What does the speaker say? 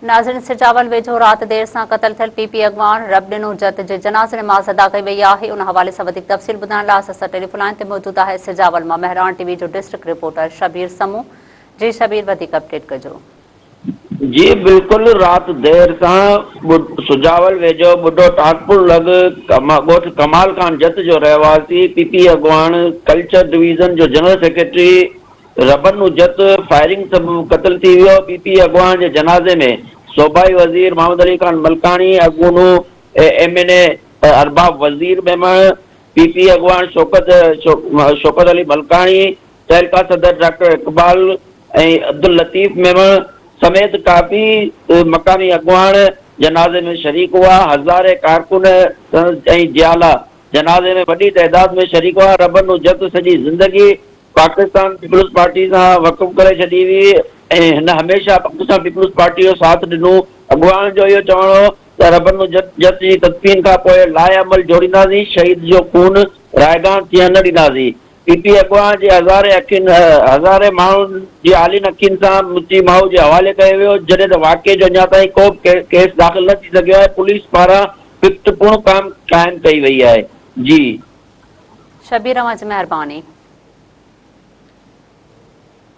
ناظرين سجاول ويجهو رات دير سان قتل ٿيل پي پي اڳواڻ ربڏنو جت جي جنازي نماز ادا ڪئي وئي آهي ان حوالي سان وڌيڪ تفصيل ٻڌائڻ لاء اسان سان ٽيليفون لائين تي موجود آهي سجاول مان مهراڻ ٽي وي جو ڊسٽرڪٽ رپورٽر شبير سمون جي شبير وڌيڪ اپڊيٽ ڪجو. جي بلڪل رات دير سان سجاول ويجهو ٻڍو ٽاڪپور لڳ ڳوٺ ڪمال خان جت جو رهواسي پي پي اڳواڻ ڪلچر ڊويزن جو جنرل سيڪريٽري ربن جت فائرنگ سبب قتل ٿي ويو، پي پي اڳواڻ جي جنازي ۾ صوبائي وزير محمد علي خان ملڪاڻي، اڳوڻو M N A Arbab Wazir Memon, P P اڳواڻ شوڪت شوڪت علي ملڪاڻي، تعلقه صدر ڊاڪٽر اقبال ۽ عبداللطيف ميمڻ سميت ڪافي مقامي اڳواڻ جنازي ۾ شريڪ هئا، هزارين ڪارڪن ۽ جيالا جنازي ۾ وڏي تعداد ۾ شريڪ هئا، ربن جت سڄي زندگي پاڪستان پيپلز پارٽي سان وقف ڪري ڇڏي هئي ۽ هن هميشه پاڪستان پيپلز پارٽي جو ساٿ ڏنو. اڳواڻن جو اهو چوڻ هو ته ربن جت جي تدفين کان پوء لائحه عمل جوڙينداسين، شهيد جو خون رائيگان ٿيڻ نه ڏينداسين. پي پي اڳواڻ جي هزارين اکين هزارين ماڻهن جي آلين اکين سان مچي ماء جي حوالي ڪيو ويو، جڏهن ته واقعي جو اڃا تائين ڪو به ڪيس داخل نه ٿي سگهيو آهي، پوليس پاران پڪٽ پڻ قائم ڪئي وئي آهي. جي. شبير اوهان جي مهرباني.